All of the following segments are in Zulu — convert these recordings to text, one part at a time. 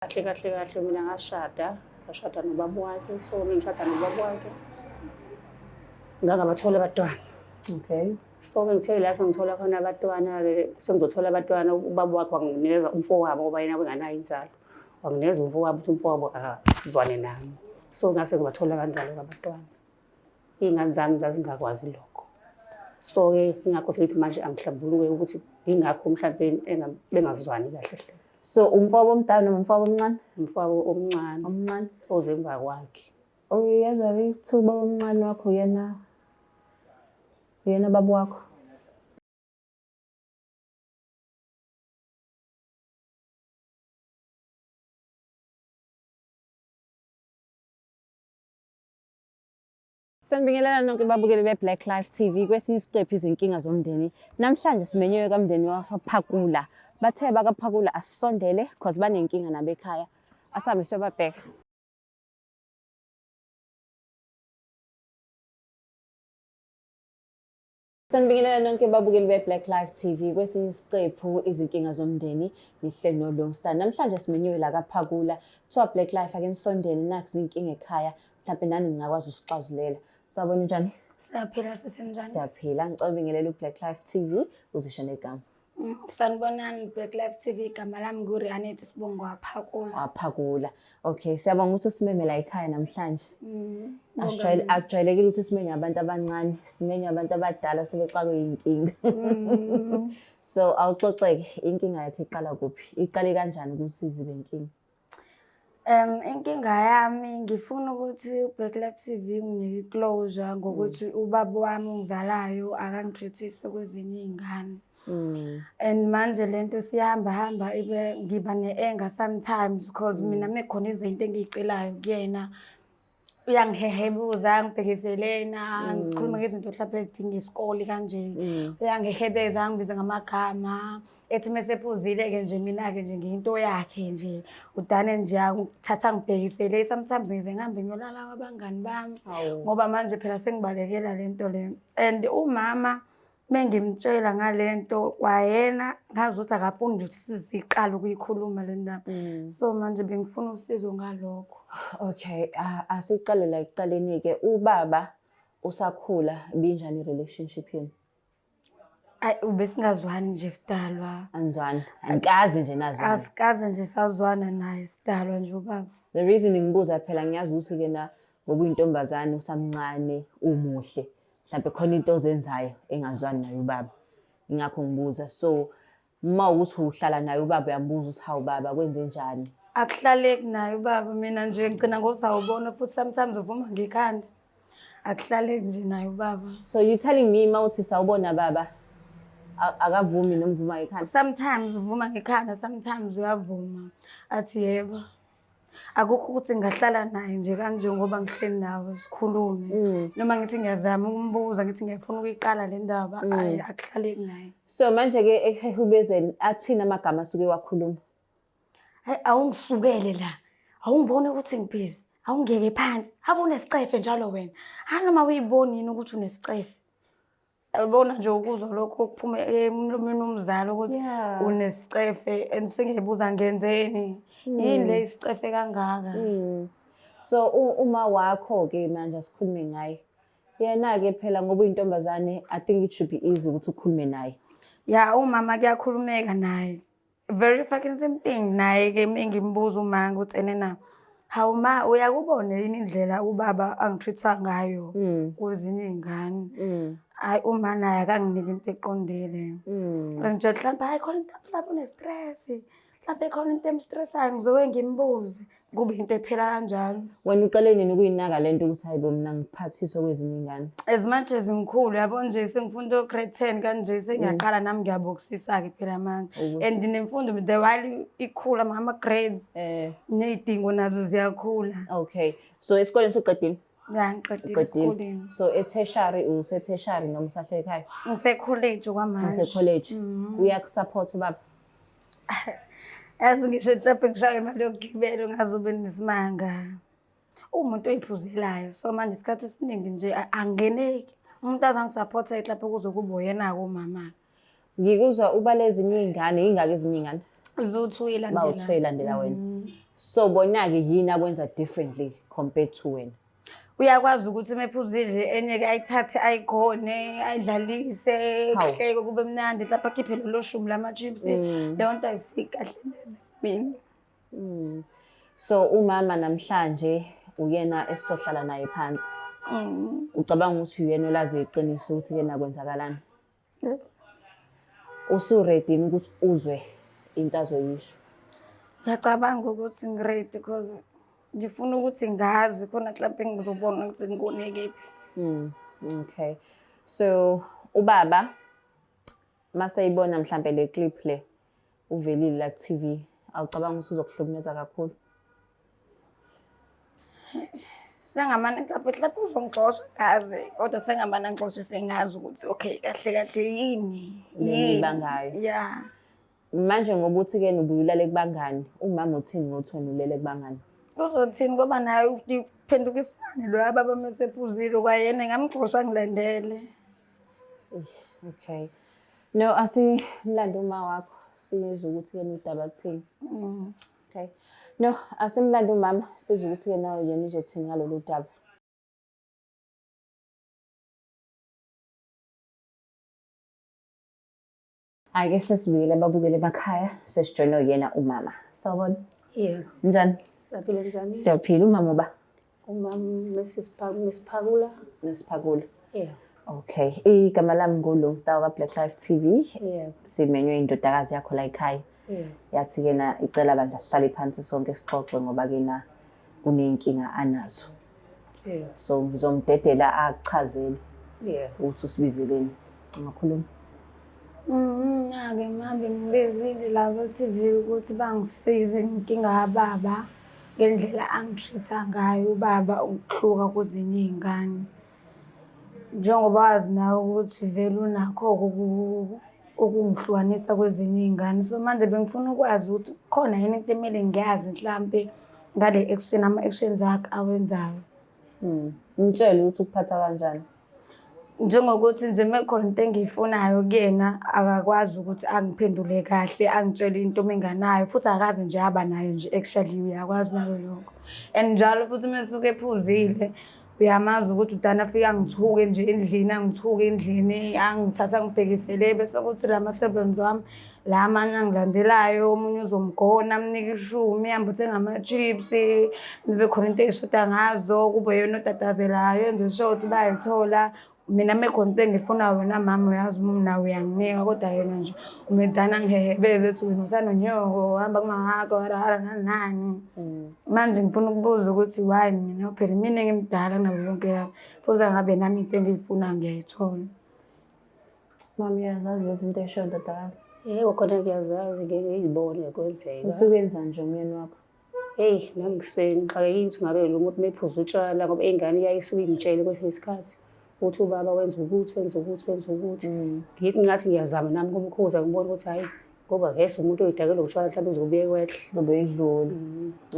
Kahle kahle kahle mina ngashada, ngashada nobaba wakhe, so mengishada nobaba wakhe ngangabathola abantwana. Okay. So-ke ngithe la sengithola khona abatwana-ke, sengizothola abatwana, ubaba wakhe wanginikeza umfowabo ngoba yena wenganayo inzalo. Wanginikeza umfowabo ukuthi umfowabo akazwane nami. So ngase ngibathola kanjalo-ke abatwana. Iy'ngane zami zazingakwazi lokho. So-ke ingakho sengithi manje angihlambuluke ukuthi yingakho mhlampe bengazwani kahle hle. So umfowabo omdala noma umfowabo omncane? Umfowabo omncane. Omncane. Oze emva kwakhe. Uyezwa kuthiwa ubaba omncane wakho uyena uyena baba wakho? Sanibingelela nonke babukeli be-Black Life TV kwesinye isiqephu izinkinga zomndeni. Namhlanje simenyiwe kamndeni wasePhakula. Bathe bakaPhakula asisondele cause banenkinga nabekhaya. Asambe siyobabheka. Sanibingelela nonke babukeli be-Black Life TV kwesinye isiqephu izinkinga zomndeni nihleli no-Longstar. Namhlanje simenyiwe la kaPhakula. Kuthiwa Black Life ake nisondele nakhu izinkinga ekhaya mhlawumbe nani ningakwazi usixazulela. Sawubona njani? Siyaphila sisi njani? Siyaphila. Ngicela ubingelele u-Black Life TV uzisho negama. Sanibonani Black Life TV, igama lami nguRianet Sibongo waPhakula. Waphakula. Okay, siyabonga ukuthi usimeme la ekhaya namhlanje. Asijwayele akujwayelekile ukuthi simenywe abantu abancane, simenywe abantu abadala sebexakwe yinkinga. So awuxoxeke inkinga yakho iqala kuphi? Iqale kanjani ukusizi benkinga? Inkinga yami ngifuna ukuthi u-Black Life TV unginike i-closure ngokuthi ubaba wami ongizalayo akangitreat-isi okwezinye iy'ngane. And manje lento siyahamba hamba ibe ngiba ne-anger sometimes cause mina mekukhona izinto engiy'celayo kuyena uyangihehebuza angibhekezelena ngikhuluma ngezinto mhlawumbe ezidinga isikole kanje. Uyangihebeza angibize ngamagama ethi mesephuzile-ke nje mina-ke nje ngiyinto yakhe nje udane nje angithatha angibhekisele. Sometimes ngize ngihambe ngiyolala kwabangani bami ngoba manje phela sengibalekela le nto le. And umama mengimtshela ngale nto kwayena ngazi ukuthi akafuni nje ukuthi siziqale ukuyikhuluma le ndaba. So manje bengifuna usizo ngalokho. Okay, asiqale la ekuqaleni-ke. Ubaba usakhula ibinjani i-relationship yenu? Ayi ubesingazwani nje sidalwa. Anizwani? Anikaze nje nazwana? Asikaze nje sazwana naye sidalwa nje ubaba. The reason ngibuza phela ngiyazi ukuthi-ke na ngoba uyintombazane usamncane umuhle mhlawumbe khona into ozenzayo engazwani naye ubaba, ingakho ngibuza. So uma ukuthi uhlala naye ubaba uyambuza ukuthi hawu baba kwenze njani? Akuhlaleki naye ubaba, mina nje ngigcina ngokuthi awubona futhi sometimes uvuma ngekhanda. Akuhlaleki nje naye ubaba. So you telling me uma uthi sawubona baba akavumi noma uvuma ngekhanda? Sometimes uvuma ngekhanda, sometimes uyavuma athi yebo. Akukho ukuthi ngingahlala naye nje kanje ngoba ngihleli nawe sikhulume. Noma ngithi ngiyazama ukumbuza ngithi ngiyafuna ukuyiqala le ndaba, ayi akuhlaleki naye. So manje-ke ekuhehubezeni athini amagama asuke wakhuluma? Hayi awungisukele la, awungiboni ukuthi ngibhizi, awungiyeke phansi, ave unesicefe njalo wena. Hayi noma uyiboni yini ukuthi unesicefe? Yabona nje ukuzwa lokho okuphuma emlomeni womzali ukuthi unesicefe and sengiyibuza ngenzeni, yini le isicefe kangaka? So uma wakho-ke manje asikhulume ngaye. Yena-ke phela ngoba uyintombazane, I think it should be easy ukuthi ukhulume naye. Ya umama kuyakhulumeka naye. Very fucking same thing naye-ke mengimbuza uma ukuthi enena hawu ma uyakubona yini indlela ubaba angi-treat-a ngayo kwezinye iy'ngane. Hhayi uma naye akanginiki into eqondile. Ngitshela mhlawumbe hhayi khona into mhlawumbe une-stress, mhlawumbe khona into emstressayo ngizoke ngimbuze. Kube into ephela kanjalo. Wena uqale nini ukuyinaka le nto ukuthi hayi bo mina ngiphathiswa kwezinye iy'ngane? As much as ngikhulu yabo nje sengifunda o-grade 10 kanje sengiyaqala nami ngiyabokisisa-ke phela manje. And nemfundo the while ikhula ama-grades ney'dingo nazo ziyakhula. Okay, so esikoleni suqedile? Ya ngiqedile esikoleni. So e-tertiary use-tertiary noma usahleli ekhaya? Ngise-college okwamanje. Use-college. Uyaku-support ubaba? Yazi ngisho mhlawumbe ngishaye imali yokugibela ungaze ube nesimanga. Uwumuntu oyiphuzelayo so manje isikhathi esiningi nje angeneki. Umuntu azangisaphotha mhlawumbe kuze kube uyena-ke umama. Ngikuzwa ubala ezinye iy'ngane, yingaki ezinye iy'ngane? Ziwu-two ilandela. Bawu-two ilandela wena. So bona-ke yini akwenza differently compared to wena? Uyakwazi ukuthi uma ephuzile enye-ke ayithathe ayigone ayidlalise Hawu. kuhleke kube mnandi mhlawumbe akhiphe lolo shumi lama-chips. Leyo nto ayifiki kahle neze kumina. So umama namhlanje uyena esizohlala naye phansi. Ucabanga ukuthi uyena olazi iqiniso ukuthi kena kwenzakalani? Usu-ready yini ukuthi uzwe into azoyisho? Ngiyacabanga ukuthi ngi-ready because ngifuna ukuthi ngazi khona mhlawumbe ngizobona ukuthi ngikone kephi. Okay. So ubaba maseyibona mhlambe le clip le uvelile la ku-TV, awucabanga ukuthi uzokuhlukumeza kakhulu? Sengamane mhlawumbe uzongixosha ngazi kodwa sengamane angixoshe sengazi ukuthi okay kahle kahle yini Le yini. eyibangayo. Ya. Manje ngoba uthi-ke ubuye ulale kubangani, umama uthini ngokuthi wena ulele kubangani? Uzothini ngoba naye uphenduka isilwane lo baba mesephuzile kwayena ngamxosha ngilandele. Eish, okay. No, asimlande uma wakho sizwe ukuthi yena udaba luthini. Okay. No, asimlande umama sizwe ukuthi yena yena uzothini ngalolu daba. Ake sesibuyele ababukeli emakhaya, sesijoyine yena umama. Sawubona. Yebo. Njani? Siyaphila njani? Siyaphila. Umama uba? Umama Mrs. Miss Phakula. Miss Phakula. Yeah. Okay. Igama lami nguLungstar wa Black Life TV. Yeah. Simenywe indodakazi yakho la ekhaya. Yeah. Yathi ke na icela bandla sihlale phansi sonke sixoxe ngoba ke na kuneyinkinga anazo. Yeah. So ngizomdedela akuchazele Yeah. ukuthi usibizeleni. Ungakhuluma. Mina-ke mhambe ngibizile la ku-TV ukuthi bangisize nginkinga kababa ngendlela angi-treat-a ngayo ubaba ukuhluka kwezinye iy'ngane. Njengoba wazi nawe ukuthi vele unakho-ke ukungihlukanisa kwezinye iy'ngane. So manje bengifuna ukwazi ukuthi kukhona yini into emele ngiyazi mhlampe ngale action, ama-actions akhe awenzayo. Ngitshele ukuthi ukuphatha kanjani. Njengokuthi nje uma kukhona into engiyifunayo kuyena akakwazi ukuthi angiphendule kahle angitshele into uma enganayo futhi akaze nje aba nayo nje actually uyakwazi nawe lokho. And njalo futhi uma esuke ephuzile uyamazi ukuthi udana afike angithuke nje endlini angithuke endlini angithatha angibhekisele bese kuthi la ma-siblings wami la amanye angilandelayo omunye uzomgona amnike ishumi ahambe uthenga ama-chips kube khona into ey'shoda ngazo kube yena otatazelayo enze sure ukuthi bayayithola. Mina uma kukhona into engiyifunayo wena mama uyazi uma nawe uyanginika kodwa yena nje umedana angihehebeze ethi wena usanonyoko uhamba kumahako harahara nani nani. Manje ngifuna ukubuza ukuthi why mina phela mina engimdala kunabo bonke laba futhi angabe nami into engiyifunayo ngiyayithola. Mama uyazazi lezi zinto eshoyo ndodakazi? Yebo khona ngiyazazi ngeke ngiyibone kwenzeka. Usuke wenzani nje umyeni wakho? Heyi nami ngisuke ngixakekile ukuthi ngabe lo muntu mephuza utshwala ngoba ingane iyayisuke ingitshele kwesinye isikhathi ukuthi ubaba wenza ukuthi wenza ukuthi wenza ukuthi. Ngithi ngathi ngiyazama nami ukumkhuza ngibone ukuthi hhayi ngoba vese umuntu oyidakela utshwala mhlawumbe uzobuye kwehle. Uzobe idlula.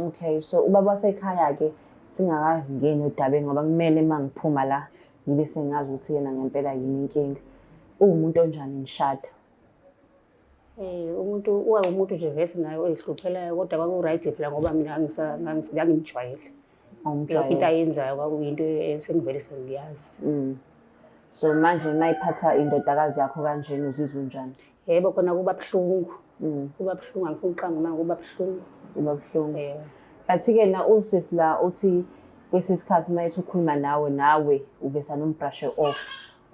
Okay, so ubaba wasekhaya-ke singakangeni odabeni ngoba kumele uma ngiphuma la ngibe sengazi ukuthi yena ngempela yini inkinga. Uwumuntu onjani nishada? Umuntu uwumuntu nje vese naye oyihluphelayo kodwa kwaku-right phela ngoba mina ngangimjwayele. Yonke into ayenzayo kwakuyinto esengivele sengiyazi. So manje uma iphatha indodakazi yakho kanjena uzizwa unjani? Yebo khona kuba buhlungu. Kuba buhlungu, angifuni ukuqamba amanga, kuba buhlungu. Kuba buhlungu. Yebo. But-ke na usisi la uthi kwesinye isikhathi uma ethi ukhuluma nawe nawe uvesane umbrashe off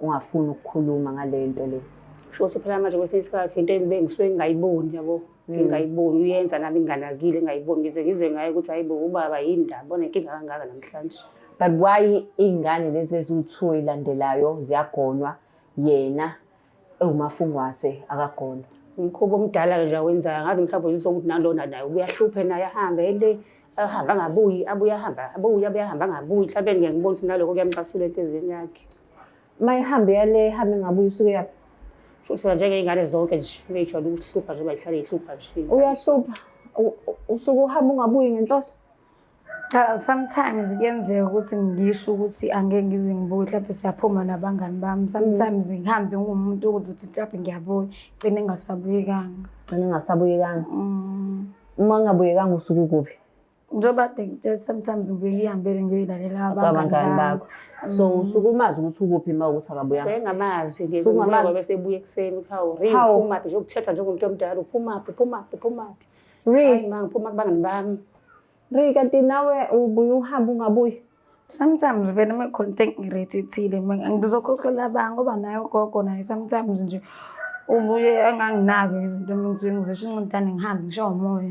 ungafuni ukukhuluma ngale nto le. Kusho ukuthi phela manje kwesinye isikhathi into engisuke ngingayiboni yabo. Ngingayiboni uyenza nami nginganakile ngingayiboni ngize ngizwe ngayo ukuthi hayi bo ubaba yini ndaba onenkinga kangaka namhlanje. But why iy'ngane lezi eziwu-two ey'landelayo ziyagonwa yena ewumafungwase akagonwa? Umkhuba omdala-ke nje awenzayo ngabe mhlawumbe uzokuthi nalona naye uyahluphe naye ahambe le ahambe angabuyi abuye ahambe abuye abuye ahambe angabuyi mhlawumbe ngeke ngibone ukuthi naloko kuyamcasula enhliziyweni yakhe. Uma ehambe yale ehambe engabuyi usuke yaphi? Futhi phela njengey'ngane zonke nje beyijwayele ukuhlupha nje bayihlale ihlupha nje. Uyahlupha. Usuke uhambe ungabuyi ngenhloso? Cha, sometimes kuyenzeka ukuthi ngisho ukuthi angeke ngize ngibuye mhlawumbe siyaphuma nabangani bami. Sometimes ngihambe ngiwumuntu ukuthi uthi mhlawumbe ngiyabuya, gcine ngingasabuyekanga. Gcine ngingasabuyekanga. Uma ngingabuyekanga usuke ukuphi? Njengoba kade ngitshela, sometimes ngibuye ngihambele ngiyoyilalela abangani abangani bakho. So usuke umazi ukuthi ukuphi uma ukuthi akabuyanga. Sengamazi-ke Sungamazi. ngoba bese ebuya ekuseni ukuthi hawu Ri, Hawu. uphumaphi nje ukuthetha njengomuntu omdala, uphumaphi, uphumaphi, uphumaphi. Ri, Hayi ma, ngiphuma kubangani bami. Ri, kanti nawe ubuye uhambe ungabuyi? Sometimes vele uma kukhona into engirithithile ngizokhokhela abanye ngoba naye ugogo naye sometimes nje ubuye anganginaki izinto ngisuke ngizisho incintane ngihambe ngishawe umoya.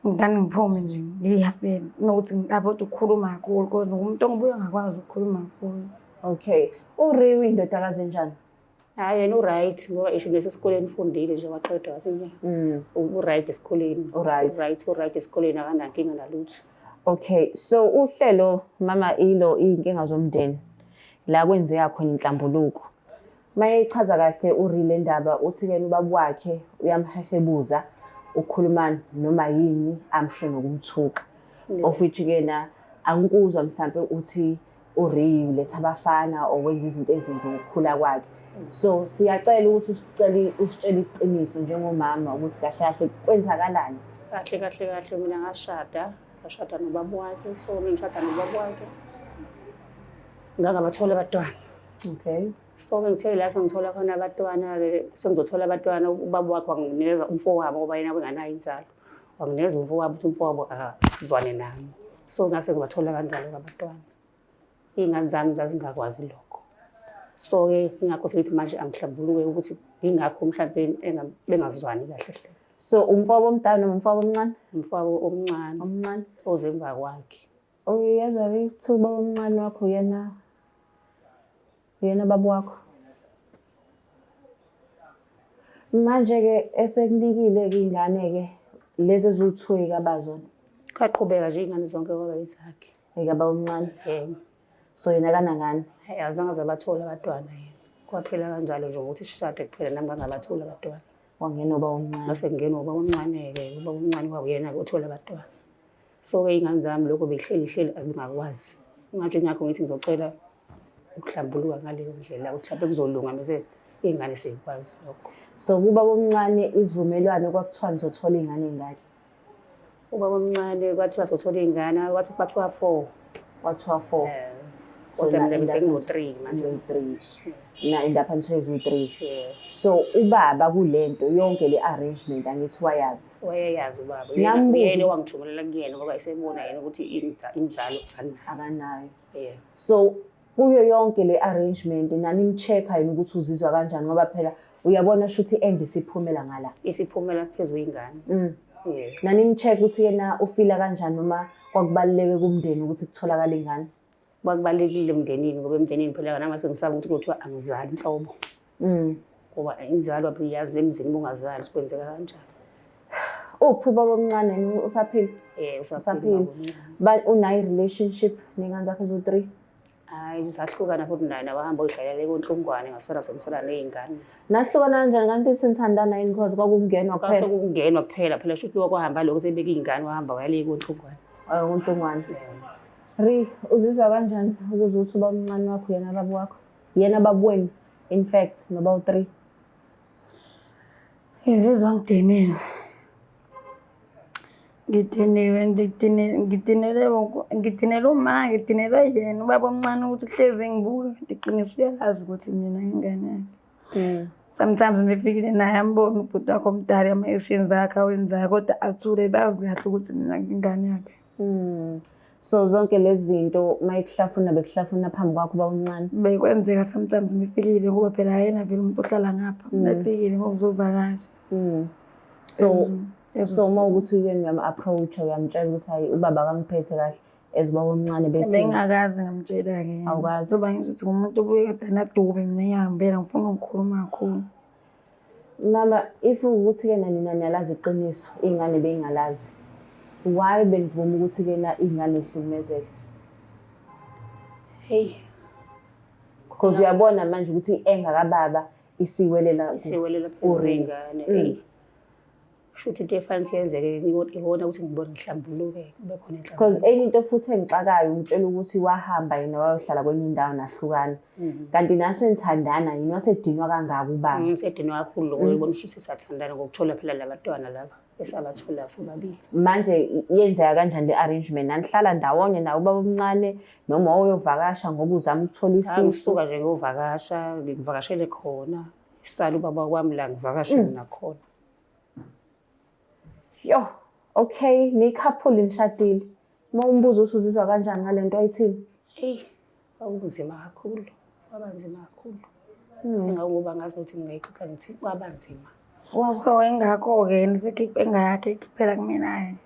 Ngidane ngiphume nje ngiyihambele kunokuthi ngi-avoid ukukhuluma kakhulu cause ngumuntu ongibuye ngakwazi ukukhuluma kakhulu. Okay. URi uyindodakazi enjani? Hhayi yena u-right ngoba isho nasesikoleni ufundile nje waqeda wathi nya. U-right esikoleni. U-right. U-right, u-right esikoleni akanankinga nalutho. Okay, so uhlelo mama ilo iy'nkinga zomndeni la kwenzeka khona inhlambuluko. Mayechaza kahle uRi le ndaba uthi kuyena ubaba wakhe uyamhehebuza ukhuluma noma yini amsho nokumthuka. Of which kena angikuzwa mhlampe uthi uRi uletha abafana or wenza izinto ezimbi ngokukhula kwakhe. So siyacela ukuthi usicele usitshele iqiniso njengomama ukuthi kahle kahle kwenzakalani. Kahle kahle kahle mina ngashada, ngashada nobaba wakhe, so uma ngishada nobaba wakhe ngangabathola abantwana. Okay. So-ke ngithe la sengithola khona abatwana-ke, sengizothola abatwana, ubaba wakhe wanginikeza umfowabo ngoba yena wayenganayo inzalo. Wanginikeza umfowabo ukuthi umfowabo akazwane nami. So ngase ngibathola kanjalo-ke abatwana. Iy'ngane zami zazingakwazi lokho. So-ke ingakho sengithi manje angihlambuluke ukuthi yingakho mhlampe bengazwani kahle hle. So umfowabo omdala noma umfowabo omncane? Umfowabo omncane. Omncane. Oze emva kwakhe. Uyezwa ukuthi ubaba omncane wakho uyena uyena baba wakho. Manje-ke esekunikile-ke iy'ngane-ke lezi eziwu-two ey'kabazona. Kwaqhubeka nje iy'ngane zonke kwaba yizakhe. Ey'kababa omncane. Yebo. So yena akanangane? Hhayi azange aze abathole abantwana yena. Kwaphela kanjalo nje ngokuthi sishade kuphela nami ngangabatholi abantwana. Wangena ubaba omncane. Ngase kungena ubaba omncane-ke, ubaba omncane kwakuyena-ke othola abantwana. So-ke iy'ngane zami lokho beyihleli hleli azingakwazi. Manje ingakho ngithi ngizocela ukuhlambuluka ngaleyo ndlela ukuthi mhlawumbe kuzolunga mese iy'ngane seyikwazi lokho. So kubaba omncane isivumelwano kwakuthiwa nizothola iy'ngane ey'ngaki? Ubaba omncane kwathiwa sothola iy'ngane, kwathi kwathiwa 4. Kwathiwa 4. So kodwa mina bese ngino-3 manje. 3. Na end up nithola eziwu-3. Yeah. So ubaba kulento yonke le arrangement angithi wayazi. Wayeyazi ubaba. Nambuza. Uyena owangithumelela kuyena ngoba esebona yena ukuthi inzalo akanayo. Akanayo. Yeah. So kuyo yonke le arrangement nanimcheck-a yini ukuthi uzizwa kanjani ngoba phela uyabona shuthi engisiphumela ngala. Isiphumela phezu kwengane. Yeah. Nanimcheck ukuthi yena ufila kanjani noma kwakubaluleke kumndeni ukuthi kutholakale ingane. Kwakubalulekile emndenini ngoba emndenini phela nami sengisaba ukuthi kuthiwa angizali nhlobo. Ngoba inzalo phela uyazi emzini uma ungazali kwenzeka kanjani. Uphi ubaba omncane yena usaphila? Usaphila Usaphila. ubaba omncane. Ba unayo relationship nengane zakhe eziwu-3? Hayi sahlukana futhi naye wahamba uyidlalela konhlungwane ngasala somsala ney'ngane. Nahlukana kanjani kanti senithandana yini because kwakungenwa Kwase kuphela? kungenwa kuphela phela shuthi kwahamba lokho sebeka iy'ngane wahamba wayale konhlungwane. Unhlungwane. Ri, uzizwa kanjani ukuze uthi ubaba omncane wakho yena baba wakho? Yena baba wenu in fact noba u-3. Ngizizwa ngidiniwe. Ngidiniwe, ngidinelwe uma, ngidinelwe yena ubaba omncane ukuthi uhlezi engibuka kanti iqiniso uyalazi ukuthi mina ingane yakhe. Sometimes ngifikile naye ambone ubhuti wakhe omdala ama-actions akhe awenzayo kodwa athule bazi kahle ukuthi mina ngingane yakhe. So zonke lezi zinto mayekuhlafuna bekuhlafuna phambi kwakho uba umncane? Bekwenzeka sometimes ngifikile ngoba phela yena vele umuntu ohlala ngapha. Ngifikile ngoba uzovakasha. So so uma ukuthi uyena uyam-approach uyamtshela ukuthi hayi ubaba akangiphethe kahle as ubaba omncane bethi Bengingakaze ngamtshela-ke. Awukaze? Ngoba ngisho ukuthi ngumuntu obuye kade anadube mina ngiyahambela ngifuna ukukhuluma kakhulu. Mama, if ukuthi-ke na nina niyalazi iqiniso, iy'ngane bey'ngalazi, why benivuma ukuthi-ke na iy'ngane zihlukumezeke? Hey. Because uyabona manje ukuthi engakababa isiwelela Isiwelela phezu kwey'ngane. Hey. Shuthi into efanele ukuthi yenzeke ikona ukuthi ngibone ngihlambuluke kube khona inhlambuluko. Because enye into futhi engixakayo ungitshela ukuthi wahamba yena wayohlala kwenye indawo nahlukana. Kanti nasenithandana yini wasedinwa kangaka ubaba? Ngisedinwa kakhulu lokho ubona ukuthi sisathandana ngokuthola phela labantwana laba. Esabathola sobabili. Manje yenzeka kanjani le arrangement? Nanihlala ndawonye nawe ubaba omncane noma wawuyovakasha ngoba uzama ukuthola isisu? Ngisuka nje ngiyovakasha, ngivakashele khona. Isala ubaba kwami la ngivakashe nakhona. Yo, okay, niyi-couple nishadile. Uma umbuza ukuthi uzizwa kanjani ngale nto ayithini? Eyi, kwakunzima kakhulu, kwaba nzima kakhulu. Engangoba ngazi ukuthi ngingayixoxa ngithi kwaba nzima. So ingakho-ke nisekhiphe engayakhe ikhiphela kumina-ke.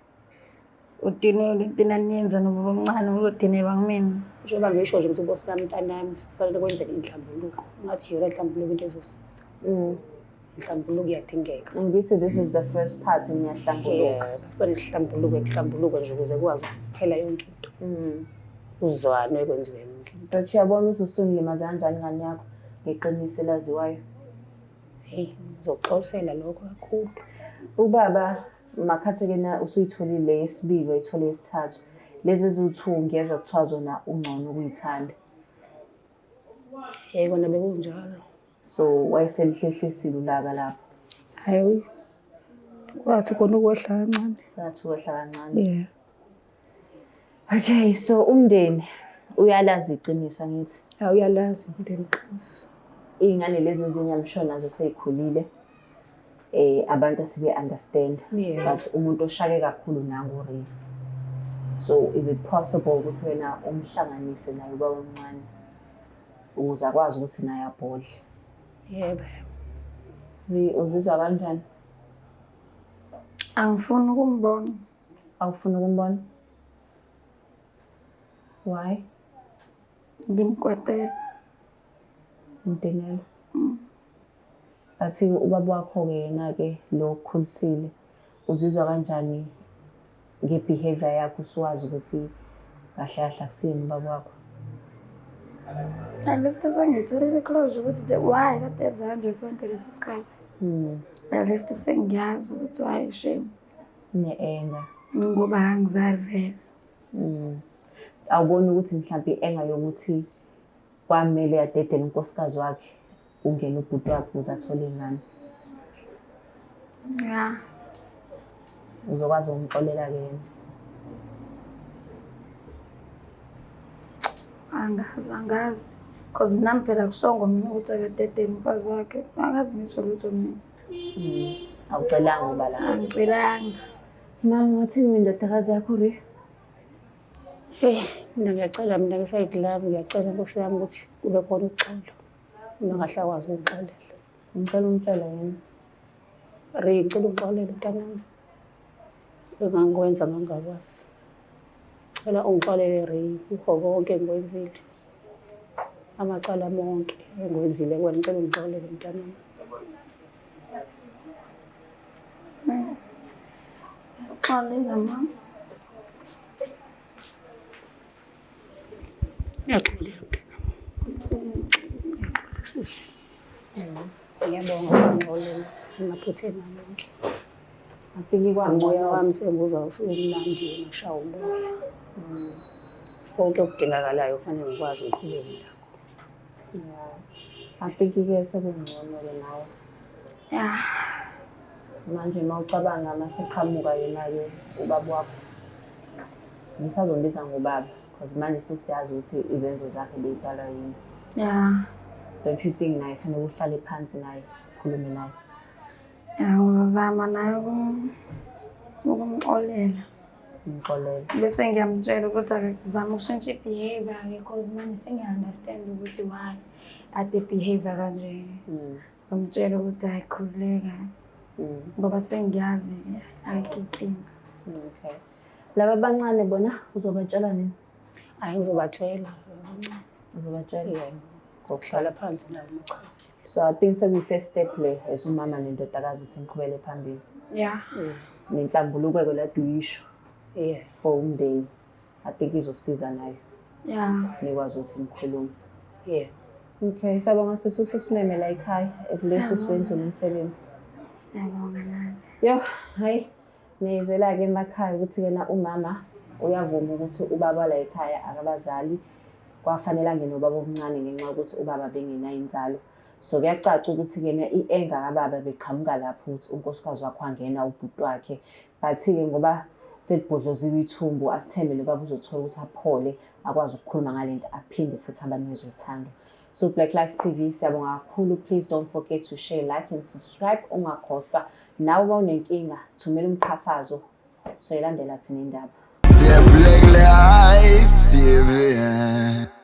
Udinwe into eniyenza nobaba omncane uzodinelwa kumina. Njengoba ngisho nje ukuthi Nkosi yami mntanami kufanele kwenzeke inhlambuluko. Ngathi yona inhlambuluko into ezosiza. Inhlambuluko iyadingeka. Angithi this is the first part niyahlambuluka. Yeah, kufanele kuhlambulukwe kuhlambulukwe nje ukuze kukwazi ukuphela yonke into. Kuzwanwe kwenziwe yonke into. But uyabona ukuthi usungilimaze kanjani ingane yakho ngeqiniso elaziwayo. Hey, ngizoxolisela lokho kakhulu. Ubaba makhathi-ke na usuyitholile yesibili wayithola yesithathu. Lezi eziwu-two ngiyezwa kuthiwa zona ungcono ukuyithanda. Hey, kona bekunjalo. So wayeselihlehlisile ulaka lapho. Hayi, kwathi kona ukwehla kancane. Sathi wehla kancane. Yeah. Okay, so umndeni uyalazi iqiniso angithi. Awuyalazi umndeni iqiniso. Iy'ngane lezi ezinye I'm sure nazo sey'khulile. Abantu asebe understand. Yeah. But umuntu oshake kakhulu nangu Ray. So is it possible ukuthi wena umhlanganise naye ubaba omncane ukuze akwazi ukuthi naye abhodle? Yebo. Ray, uzizwa kanjani? Angifuni ukumbona. Awufuni ukumbona? Why? Ngimkwatela. Mdinela. Bathi ubaba wakho-ke yena-ke lo okukhulisile uzizwa kanjani nge-behavior yakho usuwazi ukuthi kahle kahle akusiyena ubaba wakho? At least sengiyitholile i-closure ukuthi nje why kade enza kanje sonke lesi sikhathi. At least sengiyazi ukuthi why shame. Ne-anger. Ngoba angizali vele. Awuboni ukuthi mhlawumbe i-anger yokuthi kwamele adedele unkosikazi wakhe ungene ubhuti wakhe ukuze athole iy'ngane. Ya. Uzokwazi ukumxolela-ke yena? Angazi, angazi. Cause nami phela kusongo mina ukuthi akadedele umfazi wakhe. Angazi ngisho lutho mina. Awucelanga uba la? Angicelanga. Mama, ungathini indodakazi yakho Ray? Hey, mina ngiyacela mina nge-side lami ngiyacela Nkosi yami ukuthi kube khona uxolo. Uma ngahle akwazi ukungixolela. Ngicela umtshele yena. Ray, ngicela ungixolele mntanami. Engangikwenza ngangingakwazi. Cela ungixolele Ray, kukho konke engikwenzile. Amacala ami wonke engiwenzile kuwena, ngicela ungixolele mntanami. Ngiyaxolela mama. Ngiyaxolela mntanami. Sisi. Ngiyabonga ukungixolela emaphutheni ami wonke. I think Umoya kwangcono. wami senguzwa usumnandi ngishaya umoya. Konke okudingakalayo kufanele ngikwazi ngiqhubeke nakho. Yeah. I think-ke sekungcono-ke nawe. Ya. Manje uma ucabanga maseqhamuka yena-ke ubaba wakho, ngisazombiza ngobaba because manje sesiyazi ukuthi izenzo zakhe beyidalwa yini. Ya. Don't you think naye fanele uhlale phansi naye, ukhulume naye? Ya, ngizozama naye ukumxolela. Umxolele. Bese ngiyamtshela ukuthi akazame ukushintsha i-behavior-ke cause manje sengiya-understand ukuthi why ade behavior kanje. Ngimtshela ukuthi hayi khululeka ngoba sengiyazi ayikho inkinga. Okay. Laba abancane bona uzobatshela nini? Hhayi ngizobatshela abancane. Uzobatshela? Yebo. Ngokuhlala phansi nabo ngibachazele. So I think sekuyi-first step le as umama nendodakazi ukuthi niqhubele phambili. Ya. Nenhlambuluko lade uyisho for umndeni. I think izosiza nayo. Ya. Nikwazi ukuthi nikhulume. Yeah. Okay, siyabonga sisi ukuthi usimeme la ekhaya. At least usiwenzile umsebenzi. Siyabonga nathi. Yo, hayi. Niyizwela-ke emakhaya ukuthi-ke na umama uyavuma ukuthi ubaba la ekhaya akabazali. Kwafanele angene ubaba omncane ngenxa yokuthi ubaba bengenayo inzalo. So kuyacaca ukuthi-ke i-anger kababa beqhamuka lapho ukuthi unkosikazi wakhe wangena ubhuti wakhe. But-ke ngoba selibhodloziwe ithumbu, asithembe lo baba uzothola ukuthi aphole, akwazi ukukhuluma ngale nto, aphinde futhi abanikeze uthando. So Black Life TV, siyabonga kakhulu. Please don't forget to share, like and subscribe. Ungakhohlwa nawe uma unenkinga, thumela umqhafazo, soyilandela thina indaba. The Black Life TV.